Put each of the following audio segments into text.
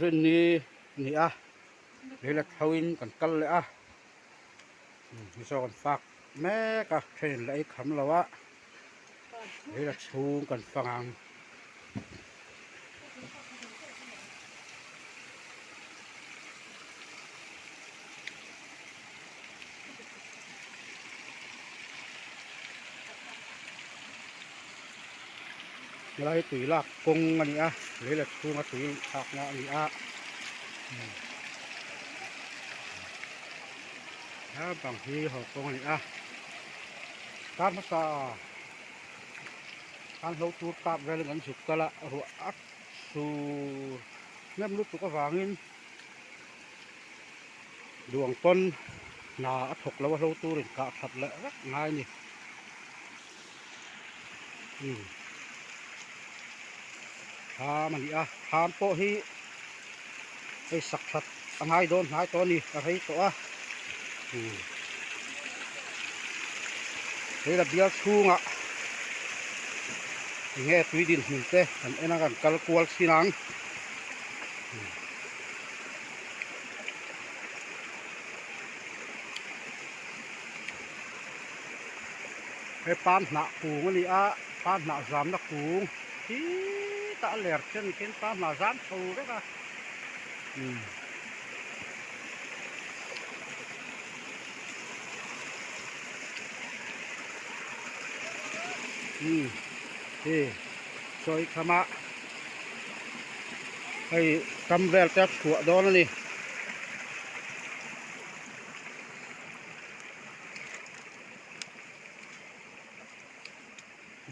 Rinni a ni a lei la tho in kan kal leh a mizo kan fak mek a then in la ei kham lo a lei la chhung kan fang ang. Helai hi tui lak kawng a ni a lei la chhunga tui thlakna a ni a he bang hi haw kawng a ni a kar hmasa an hlo tur kap velin an zuk kal a ruah a sur hnem lutuk avangin duang pawn hna a thawk lo a hlo turin kah that leh vek ngai a ni umm thlam a ni a thlam pawh hi hei sak that a ngai dawn hnai tawh a ni a rei tawh a umm hei la bial chhungah enge tui dinhmun te kan en a kan kal kual thin ang. He pan hnah kung a ni a pan hnah zamna kung hi tah a ler khian khian pan hnah zam chho vek a umm. Umm hei sawi kham a. Hei kam vel te a chhuah dawn a ni.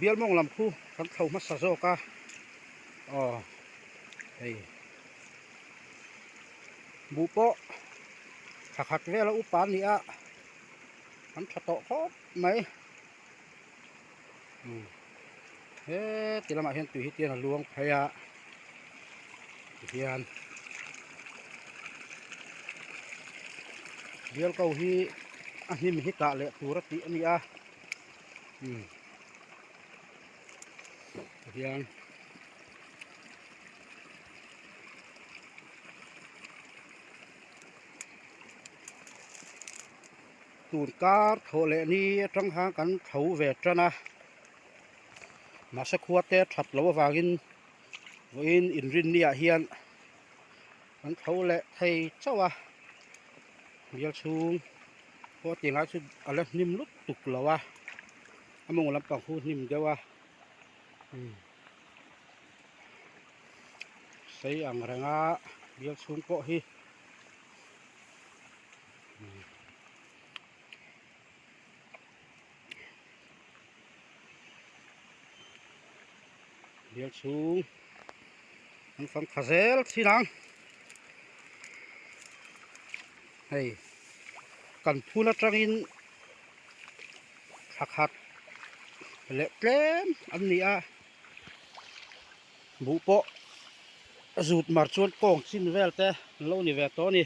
Bial mawng lam khu kan thlo hmasa zawk a aw hei buh pawh thla khat vel a upa a ni a an tha tawh khawp mai. Heti lamah hian tui hi tian a luang phei a tihian bial ko hi a hnim hi kah leh tur a tih a ni a umm tihian. Tun kar thawh leh ni atang khan kan tho ve tan a, mahse khua te that loh avangin vawiin inrinni ah hian kan tho leh thei chauh a, bial chhung pawh tih lai chu a la hnim lutuk lo a, a mawng lampang hu hnim deuh a umm sei ang reng a bial chhung pawh hi. Bial chhung an fang tha zel thin ang hei kan phul atangin thla khat leh tlem an ni a buh pawh a zut mar chuan kawng chin vel te an lo ni ve tawh a ni.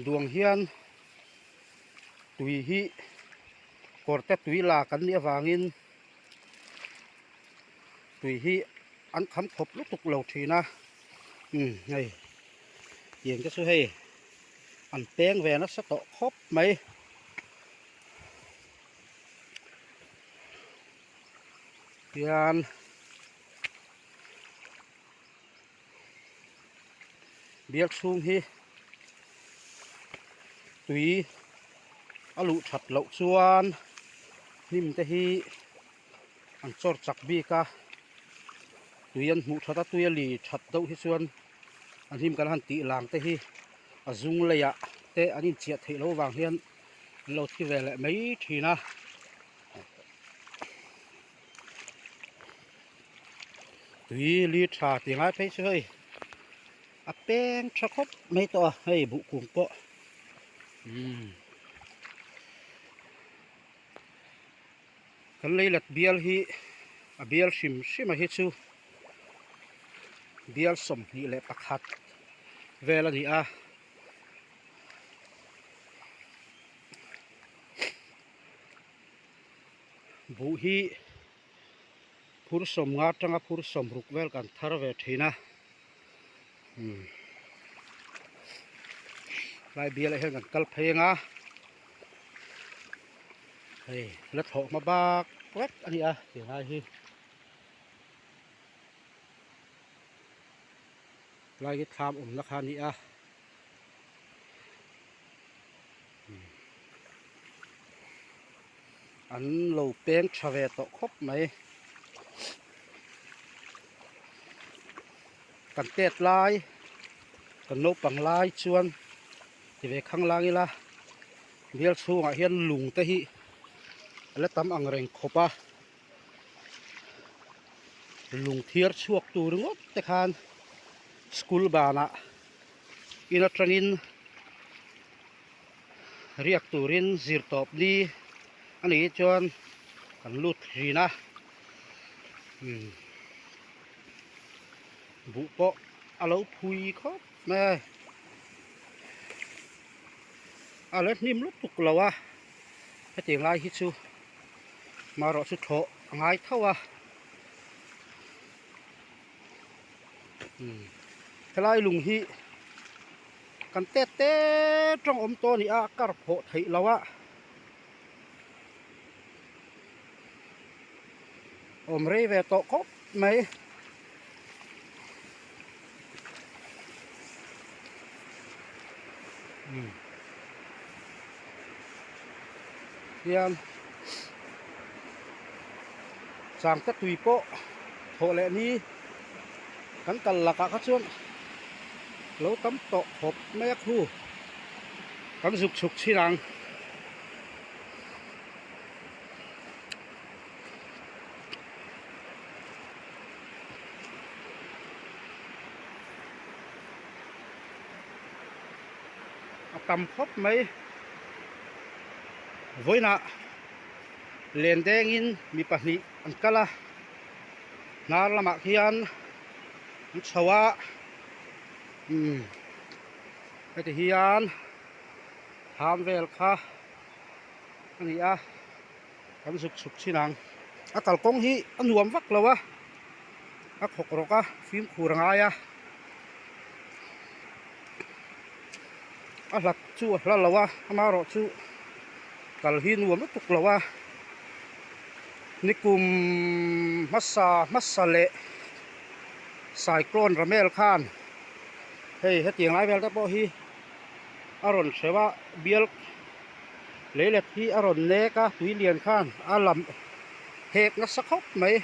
Duang hian tui hi kawr te tui la kan nih avangin tui hi an kham khawp lutuk lo thin a umm hei tiang te chu hei an peng ve nasa tawh khawp mai. Hian bial chhung hi tui a luh that loh chuan hnim te hi an chawr chak bik a tui an hmuh that a tui a li that deuh hi chuan a hnim kan han tih lang te hi a zung leiah te an inchiah theih loh vang hian an lo thi ve leh mai thin a. Tui li tha tih ngai phei chu hei a peng tha khawp mai tawh a hei buh kung pawh umm kan lei lat bial hi a bial hrim hrim a hi chu. Bial 21 vel a ni a. Buh hi phur 50 atanga phur 60 vel kan thar ve thin a umm tlai bialah hian kan kal phei ang a hei la thlawh hma bak vek a ni a tihlai hi. Lai hi thlam awmna kha a ni a an lo peng tha ve tawh khawp mai kan tet lai kan naupang lai chuan ti ve khang lang ila bial chhungah hian lung te hi a la tam ang reng khawp a. Lung thiar chhuak tur ringawt te khan school banah in atangin riak turin zir tawp ni a nih chuan kan lut thin a umm buh pawh a lo phui khawp mai a a la hnim lutuk lo a hetiang lai hi chu. Marawh chu thlawh a ngai tho a umm helai lung hi kan tet te tawng awm tawh a ni a a kar phawh theih loh a awm rei ve tawh khawp mai. Hian changte tui pawh thawh leh ni kan kal lakah kha chuan lo tam tawh khawp mai a khu kan zuk chhuk chhin ang. A tam khawp mai vawiinah len dengin mi pahnih an kal a hnar lamah khian an chho a umm heti hian thlam vel kha a ni a. Kan zuk chhuk thin ang. A kalkawng hi a nuam vak lo a, a khawk rawk a, fimkhur a ngai a. A hlat chu a hla lo a, amaherawh chu kal hi nuam lutuk lo a. Nikum hmasa hmasa leh cyclone ramel khan hei hetiang lai vel te pawh hi a rawn hreuh a, bial. Leilet hi a rawn nek a tui lian khan a lam hek nasa khawp mai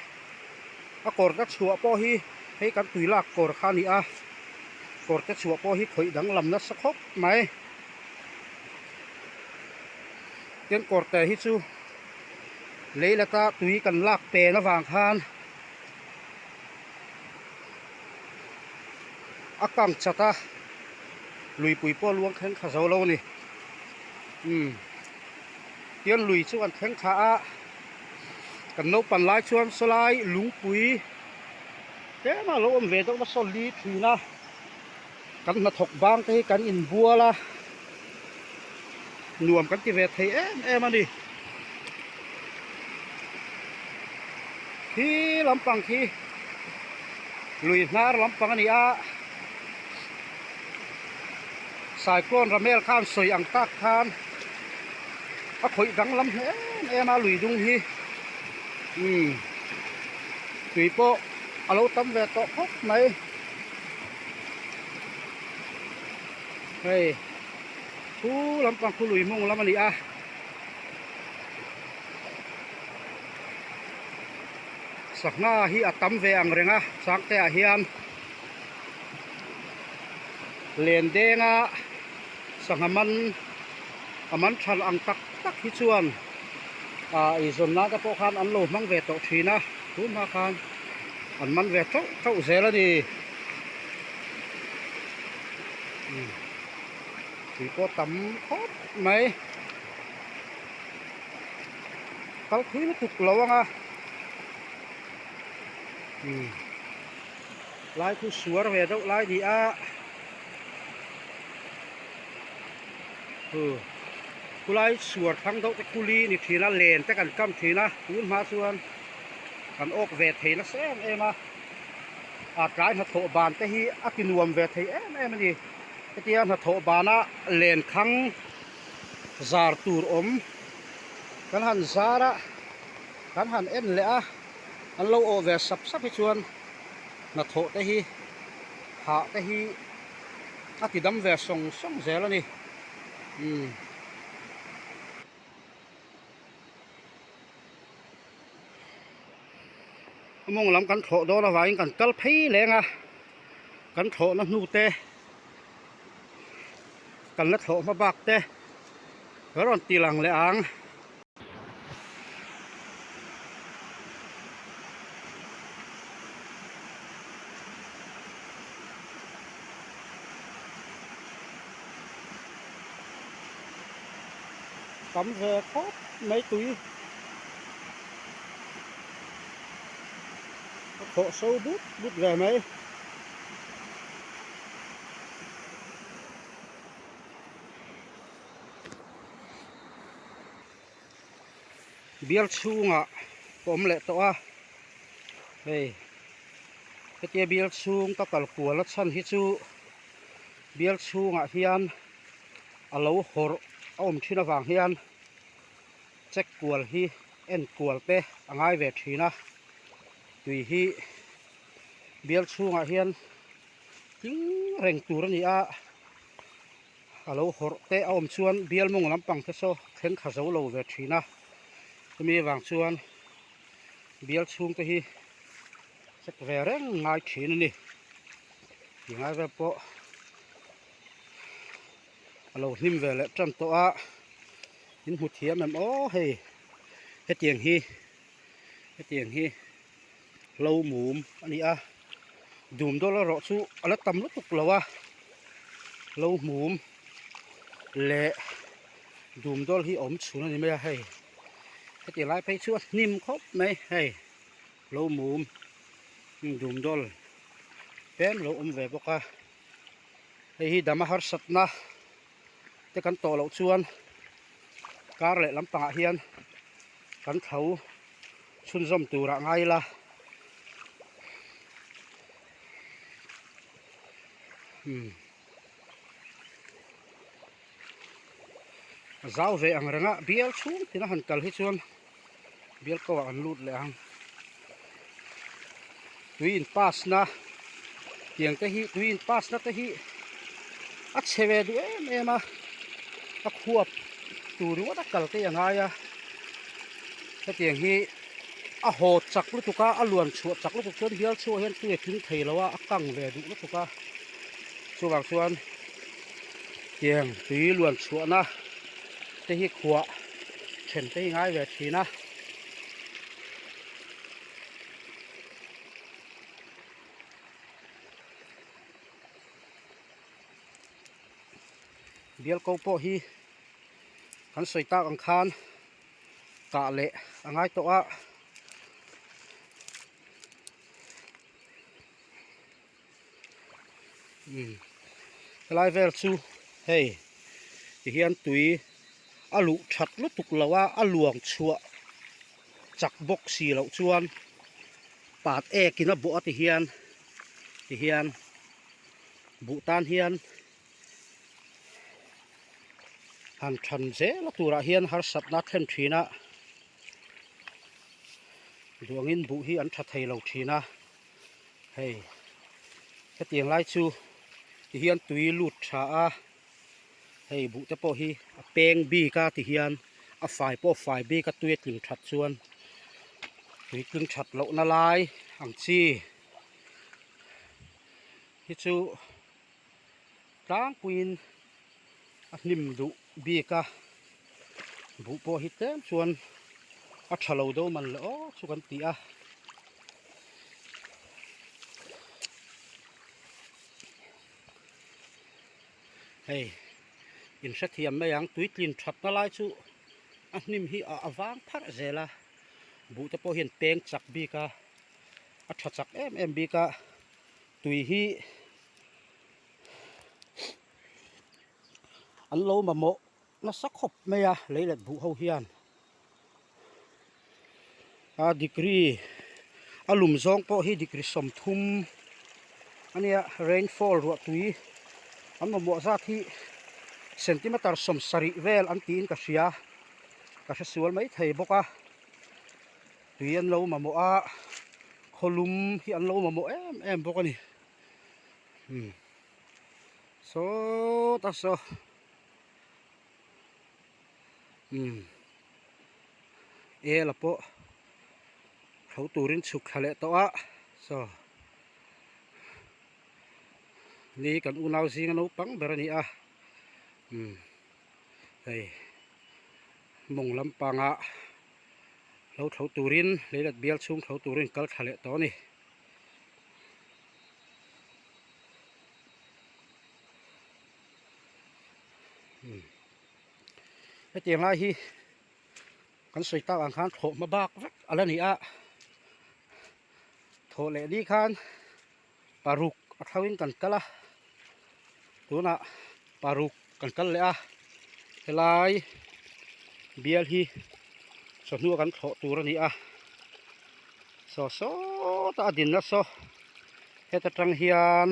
a kawr te chhuah pawh hi hei kan tui lak kawr kha a ni a kawr te chhuah pawh hi khawih danglam nasa khawp mai tin kawr te hi chu leilet a tui kan lak pen avang khan a kang chat a luipui pawh a luang thleng thla zo lo a ni umm tian lui chu an thleng thla a kan naupang lai chuan sawlai lungpui tlem a lo awm ve deuh nasa li thin a kan hnathawk bang te hi kan inbual a nuam kan ti ve thei em em a ni khi lampang khi lui hnar lampang a ni a cyclone ramel khan sawi ang tak khan a khawih danglam hle em em a lui dung hi umm tui pawh a lo tam ve tawh khawp mai. Hei thu lampang khu lui hmung lam a ni a. Sangha hi a tam ve ang reng a changte ah hian len denga sangha man a man than ang tak tak hi chuan ah eizawn nan te pawh khan an lo hmang ve tawh thin a tun hma khan an man ve teuh teuh zel a ni. Tui pawh tam khawp mai kal thui lutuk lo ang a umm. Lai khu suar ve deuh lai ni a. Hu khulai suar thlang deuh te khu li ni thin a len te kan kam thin a tun hma chuan kan awk ve thei nasa em em a a tlai hnathawh ban te hi a ti nuam ve thei em em a ni hetia hnathawh bana len khang zar tur awm kan han zar a kan han en leh a an lo awh ve sap sap hi chuan hnathawh te hi hah te hi a ti dam ve sawng sawng zel a ni umm. A mawng lam kan thlawh dawn avangin kan kal phei leng a kan thlawhna hnu te kan la thlawh hma bak te ka rawn ti lang leh ang. Tam ve khawp mai tui a khawh so but but ve mai. Bial chhungah ka awm leh tawh a hei hetia bial chhung ka kal kual a chhan hi chu bial chhungah hian a lo hawrh a awm thin avang hian check kual hi en kual te a ngai ve thin a tui hi bial chhungah hian tling reng tur a ni a. A lo hawrh te a awm chuan bial mawng lampang te saw thleng kha zo lo ve thin a, chumi avang chuan bial chhung te hi check ve reng ngai thin a ni. Ti ngai vel pawh a lo hnim ve leh tan tawh a, in hmu thiam em aw hei hetiang hi hetiang hi hlo mum a ni a dum dawl erawh chu a la tam lutuk lo a hlo mum leh dum dawl hi a awm chhun a ni mai a hei heti lai phei chu a hnim khawp mai hei hlo mum dum dawl tlem lo awm ve bawk a hei hi dam a harsatna te kan tawh loh chuan kar leh lampangah hian kan tho chhunzawm turah ngai ila umm a zau ve ang reng a bial chhung tina han kal hi chuan bial ko ah an lut leh ang tui in pass na tiang te hi tui in pass na te hi a chhe ve duh em em a a khuap tur ringawt a kal te hi a ngai a hetiang hi a haw chak lutuk a a luan chhuah chak lutuk chuan bial chhuah hian tui a tling thei lo a a kang ve duh lutuk a chuvang chuan tiang tui luan chhuahna te hi khuah then te hi ngai ve thin a. Bial ko pawh hi kan sawi tak ang khan kah leh a ngai tawh a. Umm helai vel chu hei ti hian tui a luh that lutuk lo a a luang chhuah chak bawk si loh chuan pat ek in a bawh a ti hian ti hian buh tan hian han than zel a turah hian harsatna a thlen thin a duangin buh hi an tha thei lo thin a. Hei hetiang lai chu ti hian tui lut tha a hei buh te pawh hi a peng bik a ti hian a fai pawh a fai bik a tui a tling that chuan tui tling that loh na lai ang chi hi chu tlangpuiin a hnim duh bik a buh pawh hi tlem chuan a tha lo deuh man le aw chu kan ti a. Hei in hrethiam mai ang tuitlin thatna lai chu a hnim hi a avang pharh zel a buh te pawh hian peng chak bik a a tha chak em em bik a. Tui hi an lo mamawh nasa khawp mai a lei let buh ho hian a degree a lum zawng pawh hi degree 30 ania rainfall ruah tui an mamawh zat hi centimeter 70 vel an tiin ka hria ka hre sual mai thei bawk a. Tui an lo mamawh a, khawlum hi an lo mamawh em em bawk a ni. Umm sawta saw umm ela pawh tho turin chhuk thla leh tawh a saw ni kan unau zinga naupang ber a ni a umm hei mawng lampangah. Lo tho turin leilet bial chhung tho turin kal thla leh tawh a ni. Hetiang lai hi kan sawi tak ang khan thlawh hma bak vek a la ni a, thawh leh ni khan paruk a thlo in kan kal a, tunah paruk kan kal leh a, helai bial hi chawhnu a kan thlawh tur a ni a, saw sawtah a dinna saw heta tang hian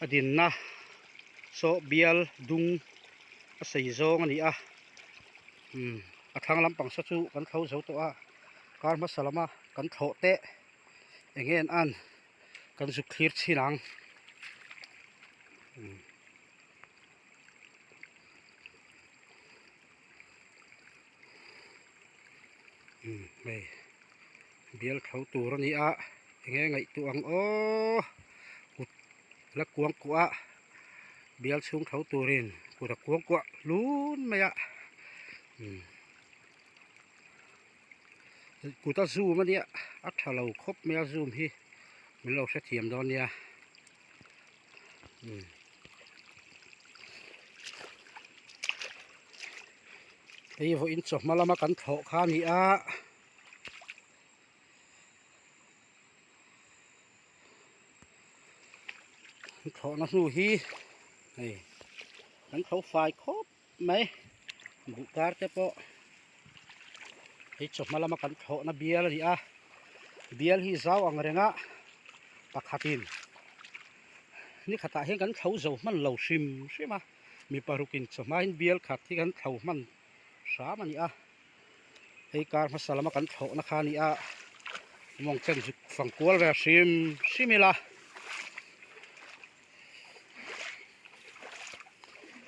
a dinna saw bial dung a sei zawng a ni a, umm a thlang lampang saw chu kan thlo zo tawh a, kar hmasa lama kan thlawh teh. Eng nge an an kan zuk thlir chhin ang umm hei bial tho tur a ni a eng nge ngaihtuah ang aw kut la kuang kuah a bial chhung tho turin kut a kuang kuah hlun mai a umm. Kut a zoom a nia a tha lo khawp mai a zoom hi min lo hrethiam dawn nia umm hei vawiin chawhma lama kan thlawh kha a ni a thlawhna hnu hi hei kan tho fai khawp. Mai buh kar te pawh hei chawhma lama kan thlawhna bial a ni a bial hi zau ang renga pakhatin ni khatah hian kan thlo zo hman lo hrim hrim a mi parukin chawhma in bial khat hi kan thlo hman hram a ni a hei kar hmasa lama kan thlawhna kha a ni a mawng chen zuk fang kual ve hrim hrim ila.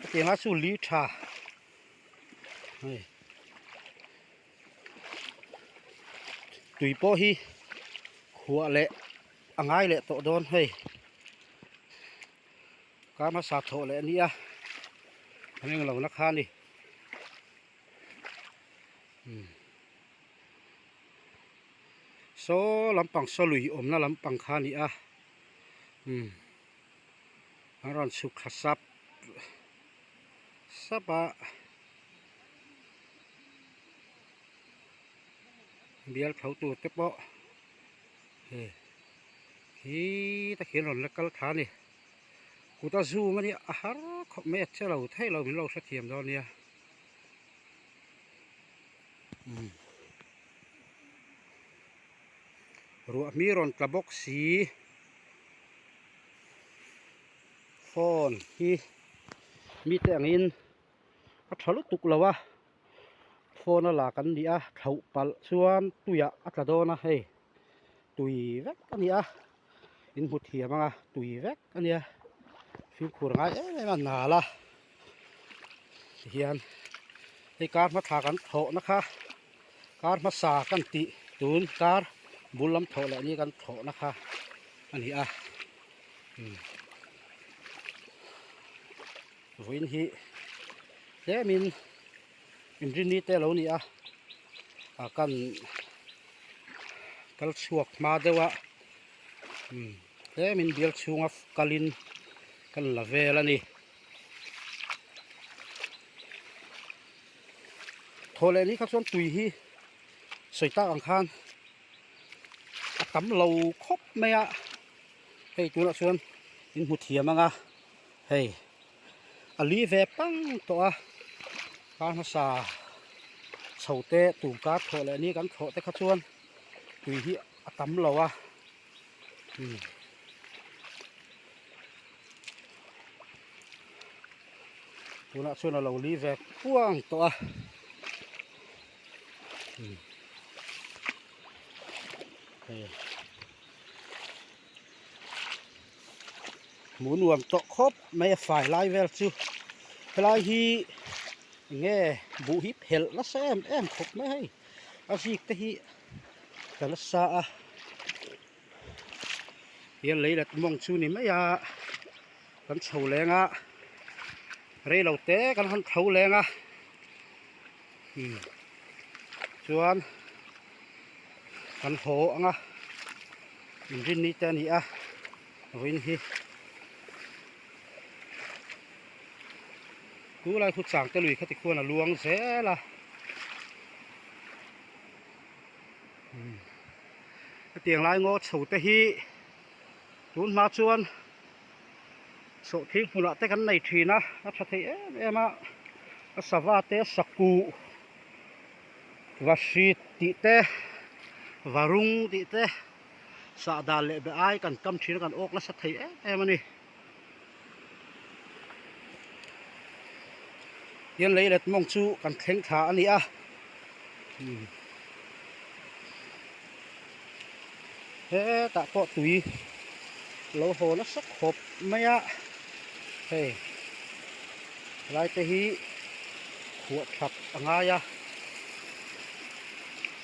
Hetiang a chu li tha hei tui pawh hi khuah leh a ngai leh tawh dawn hei kar hmasa thawh leh a nia an englo na kha a ni umm saw lampang saw lui awmna lampang kha a ni a. Umm an rawn chhuk thla sap sap a bial tho tur te pawh hei khi te khi an rawn la kal thla a ni kut a zoom a nia a har khawp mai a che lo thei lo min lo hrethiam dawn nia umm. Ruah hmi rawn tla bawk si phone hi mite angin a tha lutuk lo a phone a la kan ni a thlauh palh chuan tuiah a tla dawn a hei tui vek a ni a in hmu thiam ang a tui vek a nia fimkhur ngai em em a nal a tihian hei kar hma thla kan thlawhna kha. Kar hmasa kan tih tun kar bul lam thawh leh ni kan thlawhna kha a ni a umm vawiin hi tlemin inrinni te a lo ni a ah kan kal chhuak hma deuh a umm tlemin bial chhunga kalin kan la vel a ni. Thaw leh ni kha chuan tui hi sawi tak ang khan a tam lo khawp mai a. Hei tunah chuan in hmu thiam ang a, hei a li ve pang tawh a, kar hmasa chho te tum kar thawh leh ni kan thlawh te kha chuan tui hi a tam lo a umm tunah chuan a lo li ve kuang tawh a umm hei. Hmuh nuam tawh khawp mai a fai lai vel chu helai hi enge buh hi phelh nasa em em khawp mai hei a zik te hi tla nasa a hian lei let mawng chu ni mai a kan chho leng a reilo te kan han tho leng a umm chuan kan haw ang a inrinni te a ni a vawiin hi tulai khu changte lui kha tikhuan a luang zel a umm hetiang lai ngaw chho te hi tun hma chuan sawhthing hmunah te kan nei thin a a tha thei em em a a sava te sakuh Vahrit tih te, Varung tih te, Sahdah leh be ai kan kam thin a kan awk nasa thei em em a ni. Hian lei let mawng chu kan thleng thla a ni a. Hetah pawh tui lo haw nasa khawp mai a, hei helai te hi khuah that a ngai a,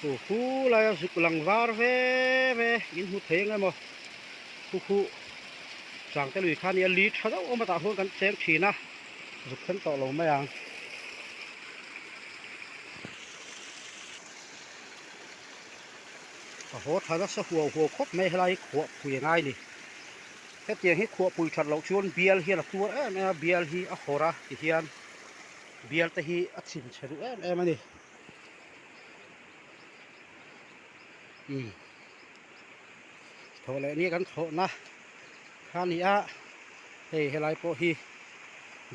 chu hu laia zuk lang var ve ve in hmu thei ang emaw khu khu changte lui kha nia li tha deuh awm a tah huan kan cheng thin a zuk then tawh lo mai ang. A haw tha nasa huau huau khawp mai helai hi khuah pui a ngai ni. Hetiang hi khuah pui that loh chuan bial hian a tuar em em a, bial hi a hawr a tihian bial te hi a chim chhe duh em em a ni. Umm thawh leh ni kan thlawhna kha a ni a, hei helai pawh hi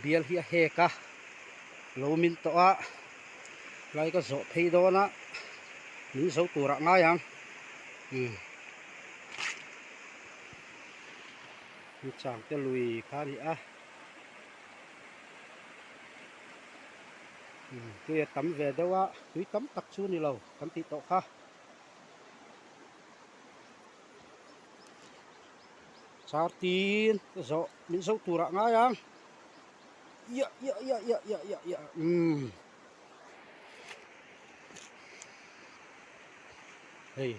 bial hi a hek a, lo min tawh a. Lai ka zawh phei dawn a min zo tur ah ngai ang umm chang te lui kha a ni a umm tui a tam ve deuh a tui tam tak chu ni lo kan tih tawh kha char tin ka zawh min zo tur ah ngai ang. Ia ia ia ia ia ia ia umm hei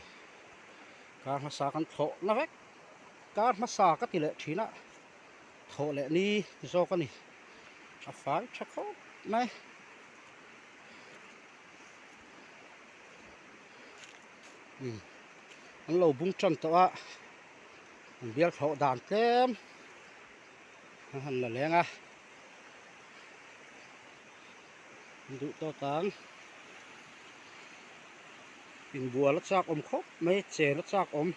kar hmasa kan thlawh na vek kar hmasa ka ti leh thin a thawh leh ni zawk a ni a fai tha khawp mai umm an lo bung tan tawh a an bial thlawh dan tlem. An han la leng a an duh tawk ang inbual a chak awm khawp mai chen a chak awm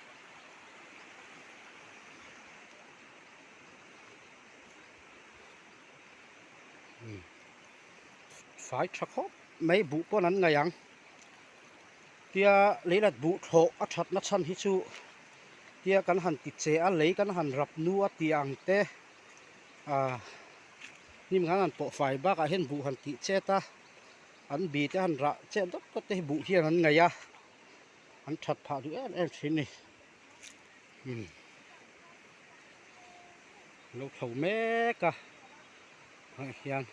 fai tha khawp mai buh pawn an ngaih ang tia leilat buh thlawh a that na chhan hi chu Tia kan han ti che a, lei kan han rap nu a tih ang te ah hnim khan han pawh fai bakah hian buh han tih chet a, an bi te han rah chet dawt dawt te hi buh hian an ngaih a, an that phah duh em em thin a ni. Umm lo tho mek a ah hian.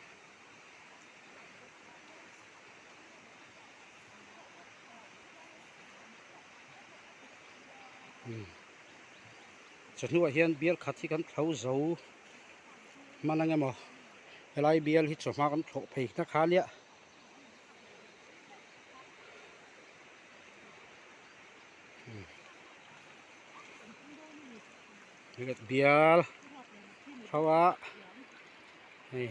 Chawhnuah hian bial khat hi kan thlo zo hman ang emaw helai bial hi chawhma kan thlawh phei na kha nia. Bial thlo a hei.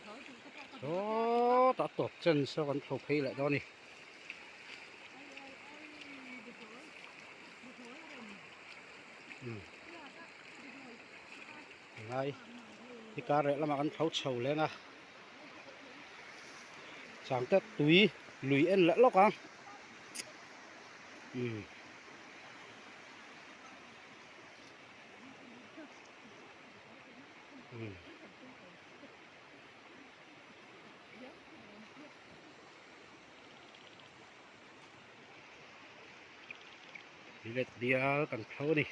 Sawtah a tawp chen saw kan thlo phei leh dawn a ni. Ngai hi kar leh lamah kan thlo chho leng a changte tui lui en leh lawk ang umm. Let bial kan thlo a ni.